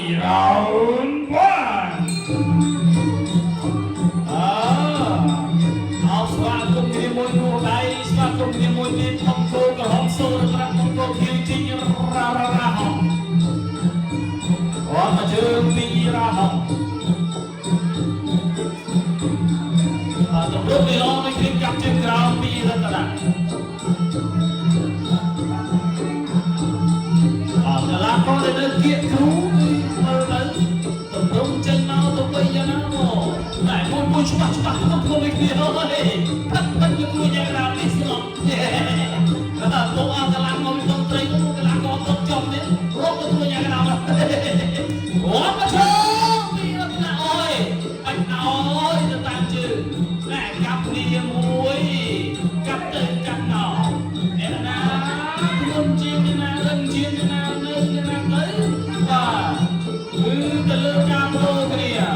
Round 1. អើអោស្វាគមន៍គ្នាមួយនោះដៃស្វាគមន៍គ្នាមួយទៀតបង្គោលក្រហមសូរត្រាក់បង្គោលខៀវជីងរ៉ារ៉ារ៉ាហំអត់មកជើងពីរ៉ាហំអត់ទៅពីឡងនេះគ្នាកាប់ជើងក្រោមពីរតនៈអត់កលាករដែលនៅគៀកគ្រូមើលទៅតម្រង់ចេញមកទៅវិញយ៉ាងណាមកតែមួយមួយច្បាស់ច្បាស់ក្នុងខ្លួននេះគ្នាហើយផិតផិតយកខ្លួនយ៉ាងណានេះស្លប់បាទបងអត់កលាមកពីតត្រីមកកលាករຕົកចំនេះរកទៅខ្លួនយ៉ាងណាមកវត្តមកជើងពីរតនៈអើយបាច់អើយទៅតាមជើងណែកាប់គ្នាមួយកាប់ទៅកាប់មកអ្នកណាខ្លួនជាងអ្នកណារឹងជាងអ្នកណានៅអ្នកណាទៅបាទគឺទៅលើការប្ដូរគ្នា ញ៉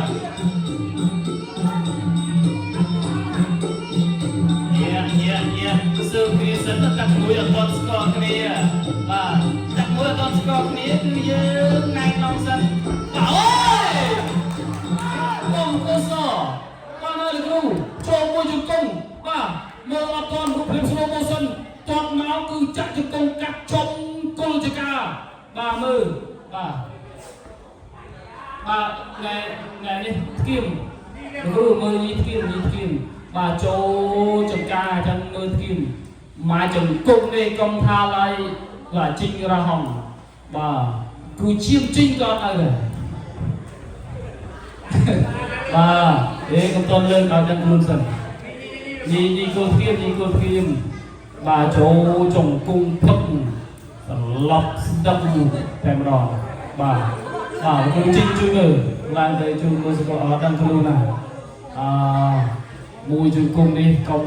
ាញ៉ាញ៉ាសើគ្នាសិនតាក់មួយអត់ទាន់ស្គាល់គ្នាបាទតាក់មួយអត់ទាន់ស្គាល់គ្នាគឺយើងណែនាំសិនបាទអូយបងកុសបាទហើយលោកគ្រូចូលមួយជង្គង់បាទមើលអត់ទាន់រូបភាព slow motion ទាត់មកគឺចាក់ជង្គង់កាត់ចុងគល់ចកាបាទមើលបាទបាទថ្ងៃថ្ងៃនេះធៀមលោកគ្រូមើលនេះធៀមនេះធៀមបាទចូលចង្ការអញ្ចឹងមើលធៀមមកជង្គង់នេះកុំថាឡើយបាទជីងរហងបាទគឺជាមជីងក៏អត់ឲ្យដែរបាទអេកុំតន់លើកឲ្យដឹងខ្លួនសិននេះនេះគោលធៀមនេះគោលធៀមបាទចូលជង្គង់ផឹកសន្លប់ស្ដឹងតែម្ដងបាទបាទលោកគ្រូជីងជួយមើលឡើងទៅជួយមើលស្គាល់អត់ដឹងខ្លួនណាអឺមួយជង្គង់នេះកុំ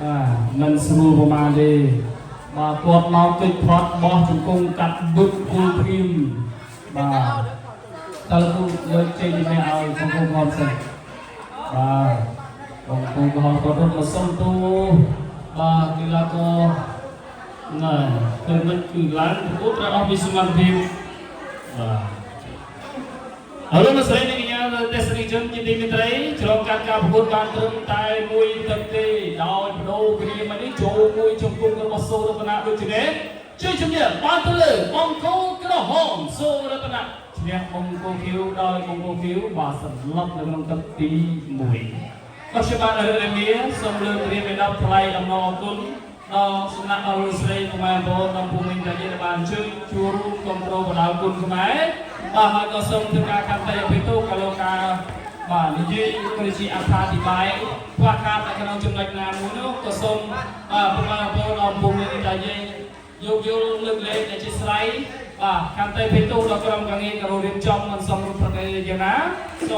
អាមិនស្រួលប្រហែលទេបាទគាត់មកកិច្ចផត់បោះជង្គង់កាត់បឹកគូធៀមបាទតើគ្រូលើកចេញនេះឲ្យបងប្អូនផងសិនបាទបងប្អូនក៏គាត់រត់មកសុំទូបាទកីឡាករណែគឺមិនគឺឡើងប្រកួតត្រូវអស់ពីសមត្ថភាពបាទអរលោកស្រីនិងកញ្ញាទេសនិកជនជាទីមេត្រីឆ្លងកាត់ការប្រកួតបានត្រឹមតែមួយទឹកទេដោយបដូរគ្នាមកនេះចូលមួយជង្គង់របស់សូរតនៈដូចនេះជួយជំនះបានទៅលើបង្គោលក្រហមសូរតនៈឈ្នះបង្គោលខៀវដោយបង្គោលខៀវបាទសន្លប់នៅក្នុងទឹកទី1ក៏ខ្ញុំបាទរិមាសូមលើករៀបឲ្យដល់ថ្លៃអំណរអគុណដល់សំណាក់អរលោកស្រីពុកម៉ែបងប្អូនដល់ភូមិតាយាដែលបានអញ្ជើញជួបរួមគ្រប់គ្រងបដាគុណខ្មែរបាទហើយក៏សូមធ្វើការខន្តីអភិទោសក៏លោកការបាទនិយាយគឺជាអត្ថាធិប្បាយខ្វះខាតនៅក្នុងចំណុចណាមួយនោះក៏សូមបាទពុកម៉ែបងប្អូនដល់ភូមិតាយាយោគយល់លើកលែងអធិស្ឋានបាទខន្តីអភិទោសដល់ក្រុមការងារក៏រៀបចំមិនសមរូបប្រកេយ៉ាងណាសូម